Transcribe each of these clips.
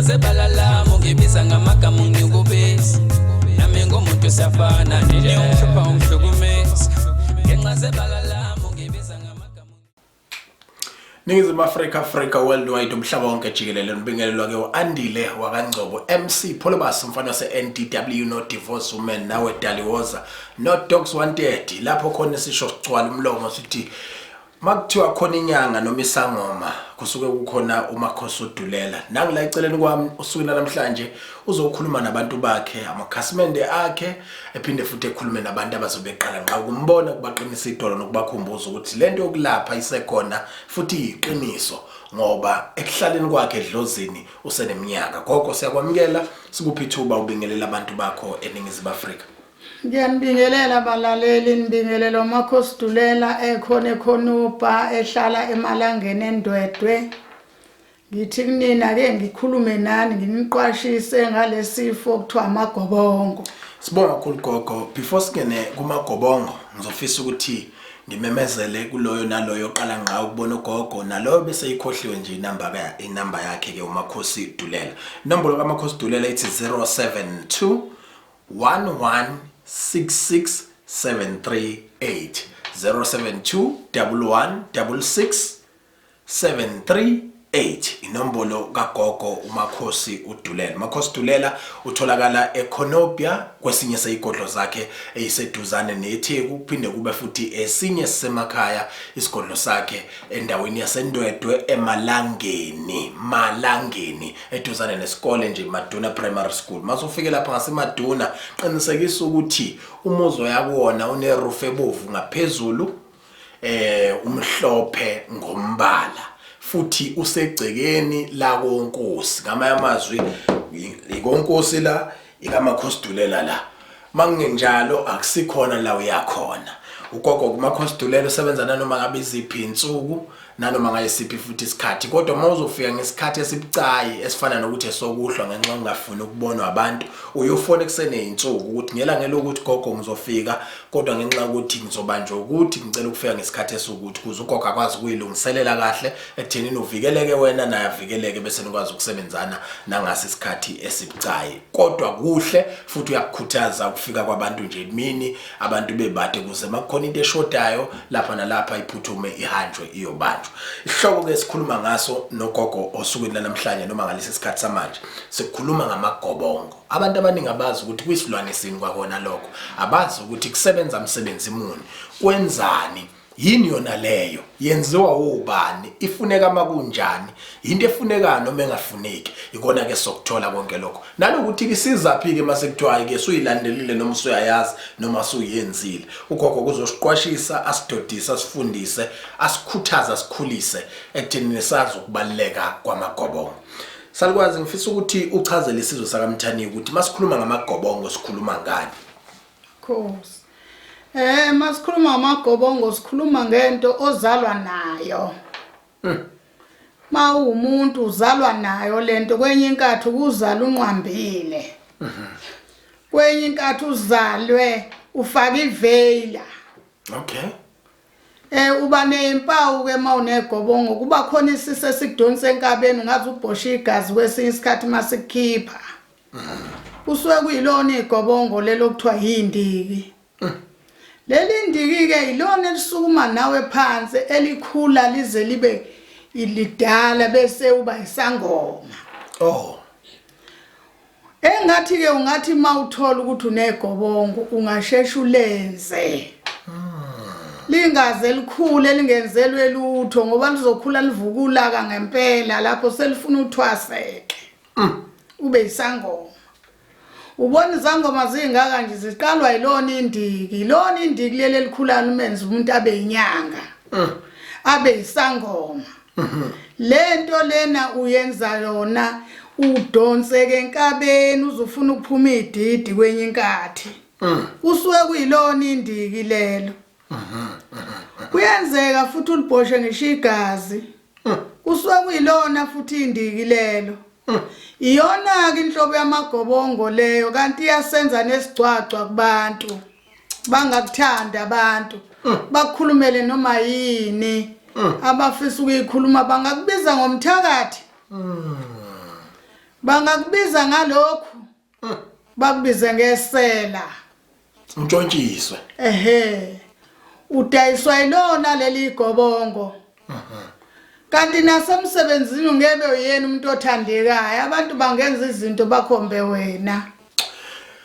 Ngenxa zebala lami ungibiza ngamagama ungikubisa. Nami ngumuntu siyafana nje. Ungihlupha ungihlukumeza. Ngenxa zebala lami ungibiza ngamagama. Ningizimu Afrika, Africa Worldwide, umhlaba wonke jikelele. Nibingelelwa ke uAndile wakaNgcobo, MC Pholobas, umfana wase NDW, no divorce woman, nawe Daliwoza, no dogs wanted. Lapho khona sisho sigcwala umlomo sithi makuthiwa khona inyanga noma isangoma kusuke kukhona uMakhosi uDulela. Nangila eceleni kwami usukwini namhlanje uzokhuluma nabantu bakhe, amakhasimende akhe, ephinde futhi ekhulume nabantu abazobe beqala ngqa ukumbona, kubaqinisa idolo nokubakhumbuza ukuthi lento yokulapha isekhona futhi iyiqiniso, ngoba ekuhlaleni kwakhe edlozini useneminyaka. Gogo, siyakwamukela, sikuphi ithuba ubingelela abantu bakho eNingizimu Afrika. Ngiyanibingelela balaleli, nibingelela uMakhosi Dulela ekhona eKhonubha ehlala emalangeni eNdwedwe. Ngithi kunina ke ngikhulume nani nginiqwashise ngalesifo okuthiwa amagobongo. Sibonga kakhulu gogo. Before singene kumagobongo, ngizofisa ukuthi ngimemezele kuloyo naloyo oqala ngqa ukubona ugogo naloyo bese ikhohliwe nje inamba ka inamba yakhe ke uMakhosi Dulela. Inombolo kaMakhosi Dulela ithi 072 1166 738, 072 1166 738, inombolo kagogo uMakhosi uDulela. Makhosi Dulela utholakala eConobia kwesinye seyigodlo zakhe eyiseduzane neTheku, kuphinde kube futhi esinye sisemakhaya isigodlo sakhe endaweni yaseNdwedwe eMalangeni, Malangeni, eduzane nesikole nje Maduna Primary School. Masufike lapha ngaseMaduna, qinisekisa ukuthi umuzi oyakuwona uneroof ebovu ngaphezulu, umhlophe ngombala, futhi usegcekeni la konkosi. Ngamanye amazwi ikonkosi la ikaMakhosi Dulela la. Makungenjalo akusikhona la uyakhona. Ugogo kuMakhosi Dulela usebenza nanoma ngabe iziphi insuku, nanoma ngayisiphi futhi isikhathi, kodwa uma uzofika ngesikhathi esibucayi esifana nokuthi esokuhlwa ngenxa ungafuni ukubonwa abantu, uyofona ekuseni ey'nsuku ukuthi ngelanga elokuthi gogo ngizofika, kodwa ngenxa yokuthi ngizobanjwa ukuthi ngicela ukufika ngesikhathi esiwukuthi, ukuze ugogo akwazi ukuyilungiselela kahle ekuthenini uvikeleke wena naye avikeleke, bese nikwazi ukusebenzana nangasi isikhathi esibucayi. Kodwa kuhle futhi uyakukhuthaza ukufika kwabantu nje emini abantu bebade, ukuze makukhona into eshodayo lapha nalapha iphuthume ihanjwe iyobanjwa. Isihloko ke sikhuluma ngaso nogogo osukwini lanamhlanje noma ngalesi sikhathi samanje, sikhuluma ngamagobongo. Abantu abaningi abazi ukuthi kuyisilwane sini kwakona lokho, abazi ukuthi kusebenza msebenzi muni, kwenzani, yini yona leyo, yenziwa wobani, ifuneka makunjani, into efunekayo noma engafuneki. Ikona ke sokuthola konke lokho, nanokuthi kisizaphi ke mase kuthiwa ke suyilandelile noma usuyayazi noma usuyenzile. Ugogo kuzosiqwashisa, asidodise, asifundise, asikhuthaze, asikhulise ekuthenini sazi ukubaluleka kwamagobongo. Salukwazi, ngifisa ukuthi uchazele isizwe sakaMthaniya ukuthi masikhuluma ngamagobongo sikhuluma ngani. Khosi. Masikhuluma ngamagobongo sikhuluma ngento ozalwa nayo. Ma uwumuntu uzalwa nayo lento, kwenye inkathi ukuzala unqwambile. Kwenye inkathi uzalwe ufaka iveyila. Uba nezimpawu ke mawunegobongo, kuba khona isisi esikudonsa enkabeni ungaze ubhoshe igazi kwesinye isikhathi masikukhipha. Kusuke kuyilona igobongo lelo kuthiwa yindiki. Leli ndiki ke ilona elisukuma nawe phansi, elikhula lize libe ilidala bese uba isangoma. Engathi ke ungathi mawuthola ukuthi unegobongo ungashesha ulenze. Lingaze likhule lingenzelwe lutho, ngoba lizokhula livukulaka ngempela lapho selifuna uthwaseke. Ube isangoma. Ubona izangoma zingaka nje ziqalwa yilona indiki, ilona indiki leli elikhulayo limenza umuntu abe inyanga. Abe isangoma. Lento lena uyenza yona udonseke enkabeni uzofuna ukuphuma ididi kwenye inkathi. Kusuke kuyilona indiki lelo. Kuyenzeka futhi ulibhoshe ngisho igazi. Kusuke kuyilona futhi indiki lelo. Iyona ke inhlobo yamagobongo leyo, kanti iyasenza nesigcwagcwa kubantu. Bangakuthanda abantu. Bakukhulumele noma yini. Abafisa ukuyikhuluma bangakubiza ngomthakathi. Bangakubiza ngalokhu. Bakubize ngesela. Untshontshiswe. Ehhe. Udayiswa yilona leli gobongo. Kanti nasemsebenzini ungebe uyena umuntu othandekayo. Abantu bangenza izinto bakhombe wena.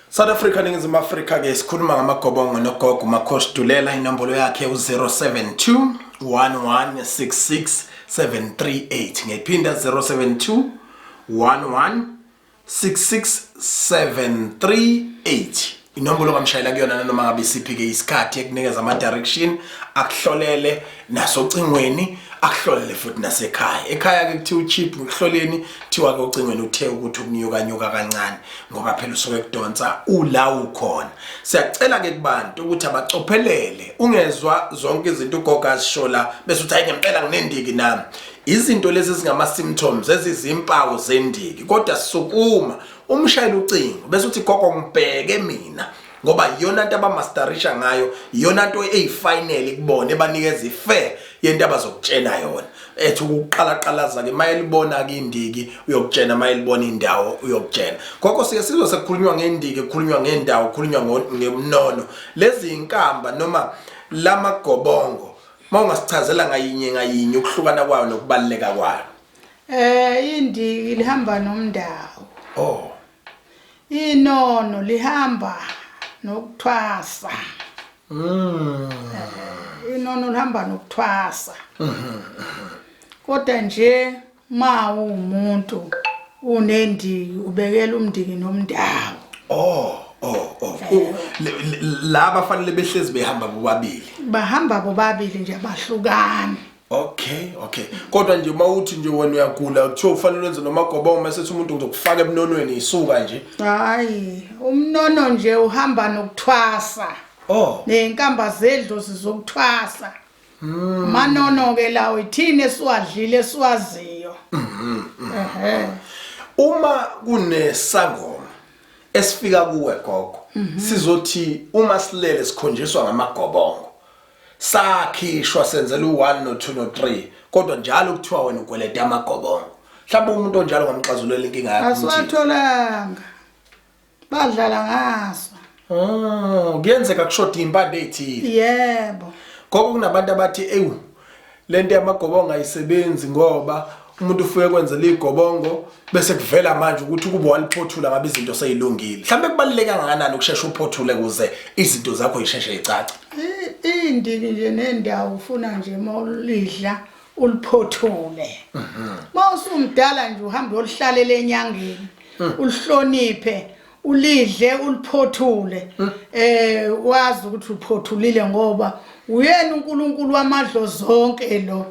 South Africa, Ningizimu Afrika ke sikhuluma ngamagobongo nogogo Makhosi Dulela. Inombolo yakhe u-072 1166 738. Ngiyiphinda, 072 11 66738, inombolo kamshayela kuyona nanoma ngabe isiphi ke isikhathi, ekunikeza ama direction, akuhlolele nasocingweni, akuhlolele futhi nasekhaya. Ekhaya ke kuthiwa ucheap ngikuhloleni, kuthiwa ke ucingweni uthe ukuthi ukunyuka nyuka kancane, ngoba phela usuke kudonsa ula ukhona. Siyacela ke kubantu ukuthi abacophelele, ungezwa zonke izinto ugogo azishola bese uthi, "Hayi, ngempela nginendiki nami." Izinto lezi zingama symptoms, ezizimpawu zendiki, kodwa sukuma umshayela ucingo bese uthi, "Gogo, ngibheke mina," ngoba iyona nto abamasterisha ngayo, iyona nto eyifinal kubona, ebanikeza ifair yento abazokutshena yona. Ethi ukuqala qalaza ke, mayelibona ke indiki uyokutshena, mayelibona indawo uyokutshena. Gogo, sike sizwe sekukhulunywa ngendiki, kukhulunywa ngendawo, kukhulunywa ngemnono, lezi inkamba noma lamagobongo, mawungasichazela ngayinye ngayinye ukuhlukana kwayo nokubaluleka kwayo. Indiki lihamba nomndawo. Oh. Inono lihamba nokuthwasa. Inono lihamba nokuthwasa. Kodwa nje ma umuntu unendiki, ubekela umndiki nomndawo. Oh. Laba fanele behlezi behamba bobabili. Bahamba bobabili nje, abahlukani. Okay. Kodwa nje mawuthi nje wena uyagula, kuthiwa ufanele wenze nomagobongo, mase ethi umuntu ngizokufaka emnonweni, isuka nje. Hayi, umnono nje uhamba nokuthwasa. Oh. Nezinkamba zedlozi zokuthwasa. Manono ke lawo ithini esiwadlile esiwaziyo. Ehhe. Uma kunesangoma esifika kuwe gogo, sizothi uma silele sikhonjiswa ngamagobongo. Sakhishwa senzela u1 no2 no3, kodwa njalo kuthiwa wena ukweleta amagobongo. Mhlawumbe umuntu onjalo ngamxazululela inkinga yakhe ukuthi Asiwatholanga. Badlala ngaso. Oh, kuyenzeka kushoda impande ezithile. Yebo. Gogo, kunabantu abathi, ewu, lento yamagobongo ayisebenzi, ngoba umuntu ufike kwenzela igobongo bese kuvela manje ukuthi ukuba waliphothula ngabe izinto seyilungile. Mhlawumbe kubaluleke kangakanani ukushesha uphothule ukuze izinto zakho zisheshe zicace? Indiki nje nendawo ufuna nje mawulidla uliphothule. Mawusumdala nje uhamba uyolihlalela enyangeni. Ulihloniphe, ulidle, uliphothule. Wazi ukuthi uphothulile ngoba uyena uNkulunkulu wamadlozi zonke lo.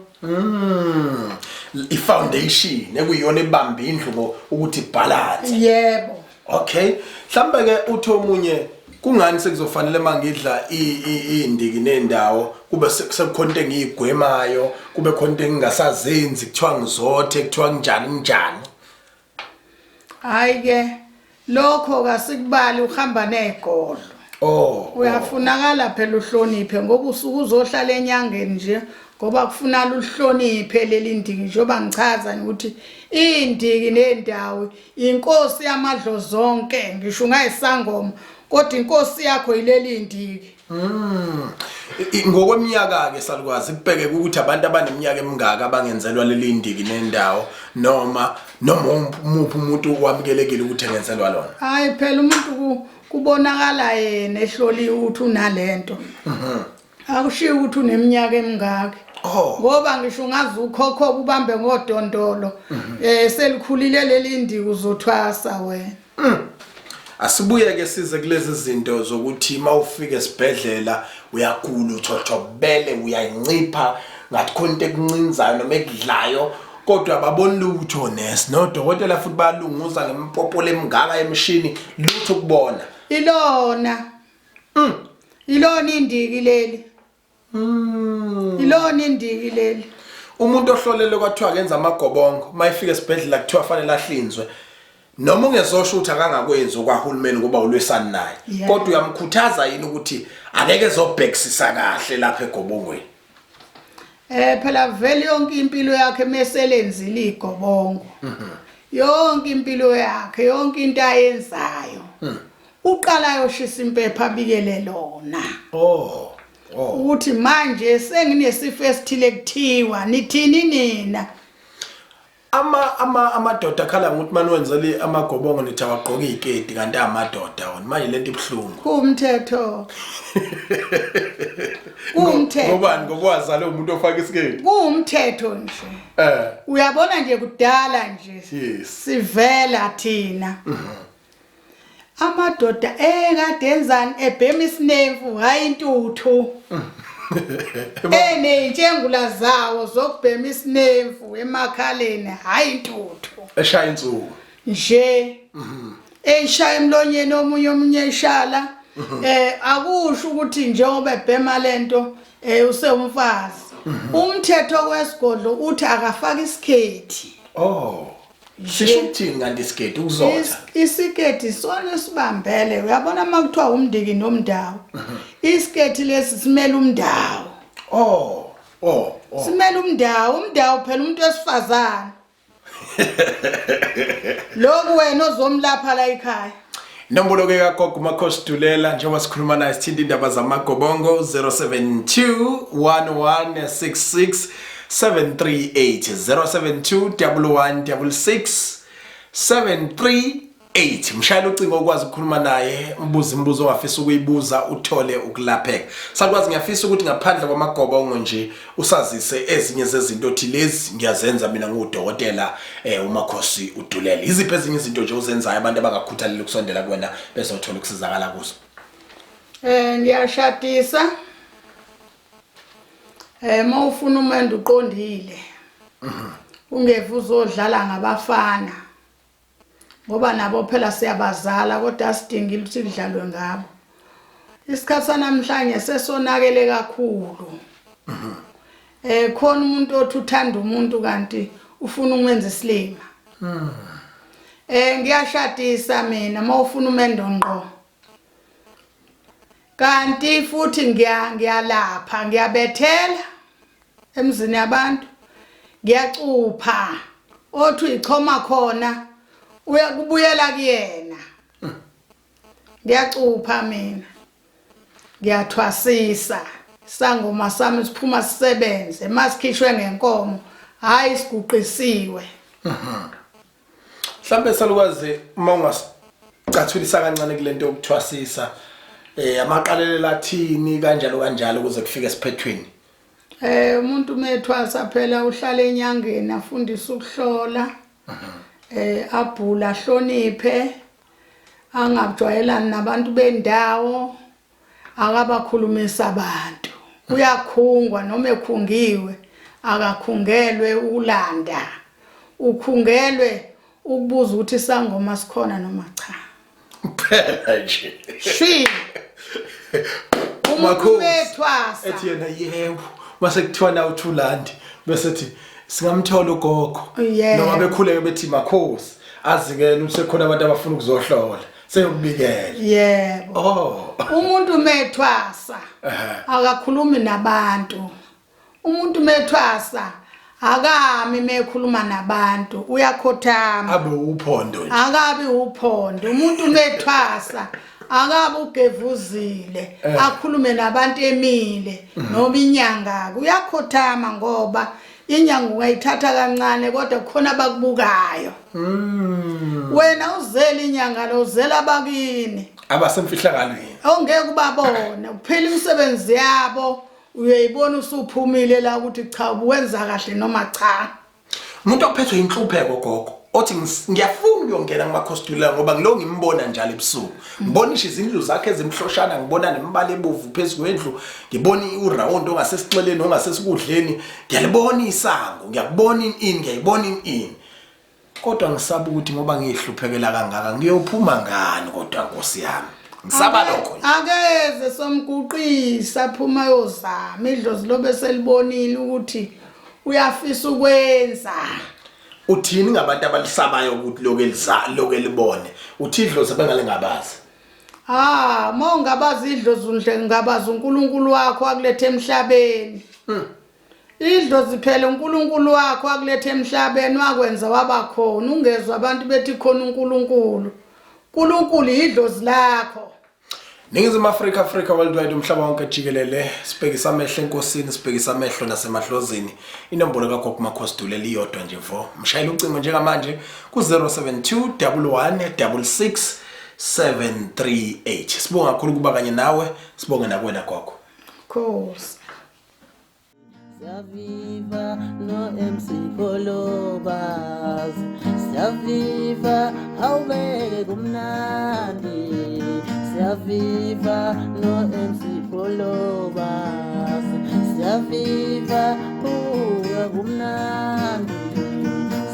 I-foundation ekuyiyona ebamba indlu ukuthi balance. Yebo. Okay. Mhlambe ke uthi omunye, kungani sekuzofanele mangidla indiki nendawo kube sekukhona into engiyigwemayo, kube khona into engingasazenzi, kuthiwa ngizothe, kuthiwa njani njani? Hayi ke, lokho kasikubali, uhamba negodlo. Oh. Uyafunakala phela uhloniphe ngoba usuke uzohlala enyangeni nje, ngoba kufunala uhloniphe leli ndiki, njengoba ngichaza nje ukuthi indiki nendawo inkosi yamadlozi zonke, ngisho ungayisangoma kodwa inkosi yakho yileli ndiki. Ngokweminyaka ke salukwazi, kubheke ukuthi abantu abaneminyaka emingaka abangenzelwa leli ndiki nendawo, noma umuphi umuntu wamukelekile ukuthi engenzelwa lona? Hayi phela, umuntu kubonakala yena ehloliwe ukuthi unalento, akushiyo ukuthi uneminyaka emingaki. Oh. Ngoba ngisho ungaze ukhokho ubambe ngodondolo, selikhulile leli ndiki, uzothwasa wena. Asibuye ke size kulezi zinto zokuthi mawufika esibhedlela uyagula, uthothobele, uyayincipha, ngathi khona into ekuncinzayo noma ekudlayo, kodwa ababoni lutho nesi nodokotela, futhi bayalunguza ngempopolo emingaka emishini, lutho ukubona. Ilona indiki leli. Ilona indiki leli. Umuntu ohlolele kwathiwa kenza amagobongo, mayifika esibhedlela kuthiwa fanele ahlinzwe, noma ungezosho ukuthi akangakwenzi okwahulumeni ngoba ulwisani naye, kodwa uyamkhuthaza yini ukuthi akeke ezobhekisisa kahle lapha egobongweni? Phela vele yonke impilo yakhe meselenzile igobongo. Yonke impilo yakhe, yonke into ayenzayo. Uqala ayoshisa impepha abikele lona. Oh. Oh. Ukuthi manje senginesifo esithile kuthiwa nithini nina? Ama ama amadoda akhala ngokuthi manje wenzele amagobongo nithi awagqoke iziketi kanti amadoda wona manje lento ibuhlungu. Kuwumthetho. Kuwumthetho. Ngobani ngokwazala umuntu ofaka isiketi? Kuwumthetho nje. Eh. Uyabona nje kudala nje. Yes. Sivela thina. Amadoda ekade enzani ebhema isinemfu hayi intuthu. Eney'ntshengula zawo zokubhema isinemfu emakhaleni hayi intuthu. Eshaya insuku. Nje. Eyishaya emlonyeni omunye omunye eshala. Akusho ukuthi njengoba ebhema lento usewumfazi. Umthetho wesigodlo uthi akafake isikhethi. Oh. Sisho ukuthini kanti isiketi ukuzotha? Isiketi sona sibambele. Uyabona uma kuthiwa umndiki nomndawo. Isiketi lesi simele umndawo. Oh. Oh. Oh. Simele umndawo, umndawo phela umuntu wesifazane. Lokhu wena ozomlapha la ekhaya. Inombolo ke kagogo uMakhosi Dulela njengoba sikhuluma naye sithinta indaba zamagobongo 072 1166 738 072 1166 738 mshayela ucingo ukwazi ukukhuluma naye umbuze imibuzo ongafisa ukuyibuza uthole ukulapheka. Sakwazi ngiyafisa ukuthi ngaphandle kwamagobongo nje usazise ezinye zezinto othi lezi ngiyazenza mina ngudokotela uMakhosi uDulela. Iziphi ezinye izinto nje ozenzayo abantu abangakhuthaleli ukusondela kuwena bezothola ukusizakala kuzo? Ngiyashadisa. Mawufuna umendo uqondile. Ungeve uzodlala ngabafana. Ngoba nabo phela siyabazala kodwa asidingile ukuthi kudlalwe ngabo. Isikhathi sanamhlanje sesonakele kakhulu. Khona umuntu othi uthanda umuntu kanti ufuna ukwenza isilima. Ngiyashadisa mina mawufuna umendo ngqo. Kanti futhi ngiyalapha, ngiyabethela emzini yabantu. Ngiyacupha othi uyichoma khona uyakubuyela kuyena. Ngiyacupha mina. Ngiyathwasisa. Isangoma sami siphuma sisebenze masikhishwe ngenkomo hayi siguqisiwe. Mhlambe salukwazi uma ungasicathulisa kancane kulento yokuthwasisa amaqalelo lathini kanjalo kanjalo ukuze kufike esiphethweni. Umuntu methwasa phela uhlala enyangeni afundise ukuhlola. Abhula ahloniphe angajwayelani nabantu bendawo akabakhulumisa abantu. Uyakhungwa noma ekhungiwe akakhungelwe ukulanda. Ukhungelwe ukubuza ukuthi isangoma sikhona noma cha. Phela nje. Shi. Umuntu methwasa. Ethi yena yebo mase kuthiwa na uthulandi bese ethi singamthola ugogo. Noma bekhuleke bethi makhosi azikele ukuthi sekhona abantu abafuna ukuzohlola seyokubikela. Yebo. Oh. Umuntu methwasa akakhulumi nabantu. Umuntu methwasa akami mekhuluma nabantu uyakhothama. Abe uphondo nje. Akabi uphondo. Umuntu methwasa akabe ugevuzile akhulume nabantu emile noma inyanga uyakhothama ngoba inyanga ungayithatha kancane kodwa kukhona abakubukayo. Wena uzele inyanga lo uzela abakini abasemfihlakalweni ongeke ubabone kuphela imisebenzi yabo uyayibona usuphumile la ukuthi cha uwenza kahle noma cha. Umuntu ophethwe inhlupheko gogo othi ngiyafuna ukuyongena kuMakhosi Dulela ngoba ngilo ngimbona njalo ebusuku. Ngibona isho izindlu zakhe ezimhloshana, ngibona nemibala ebovu phezu kwendlu, ngibona uround ongasesixeleni ongasesikudleni, ngiyalibona isango, ngiyakubona ini, ngiyayibona ini. Kodwa ngisaba ukuthi ngoba ngihluphekela kangaka ngiyophuma ngani kodwa Nkosi yami. Ngisaba lokho nje. Akeze somguqisa phuma yozama idlozi lobe selibonile ukuthi uyafisa ukwenza. Uthini ngabantu abalisabayo ukuthi lokho eliza lokho elibone? Uthi idlozi bengalingabazi. Ah, mawungabazi idlozi nje ngabazi uNkulunkulu wakho akulethe emhlabeni. Idlozi phela uNkulunkulu wakho akulethe emhlabeni wakwenza waba khona ungezwa abantu bethi khona uNkulunkulu. uNkulunkulu idlozi lakho. Ningizimu Afrika, Afrika worldwide, umhlaba wonke jikelele, sibhekisa amehlo enkosini, sibhekisa amehlo nasemadlozini. Inombolo kaGogo Makhosi Dule liyodwa nje vo. Mshayela ucingo njengamanje ku-072 11 66 738. Sibonga kakhulu kuba kanye nawe, sibonge nakuwena gogo. Khosi. Siyaviva no MC Pholobas, siyaviva awubeke kumnandi. Siyaviva no MC Pholobas, siyaviva buka kumnandi.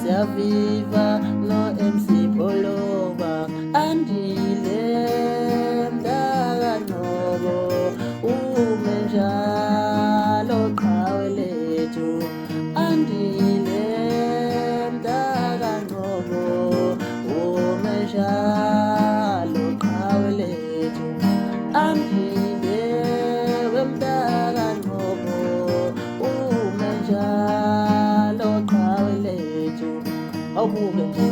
Siyaviva no MC Pholobas, andile mntakaNgcobo ume njalo qhawe lethu. Andile mntakaNgcobo ume njalo qhawe lethu. Andile wemntakaNgcobo ume njalo qhawe lethu. Awubuke nje.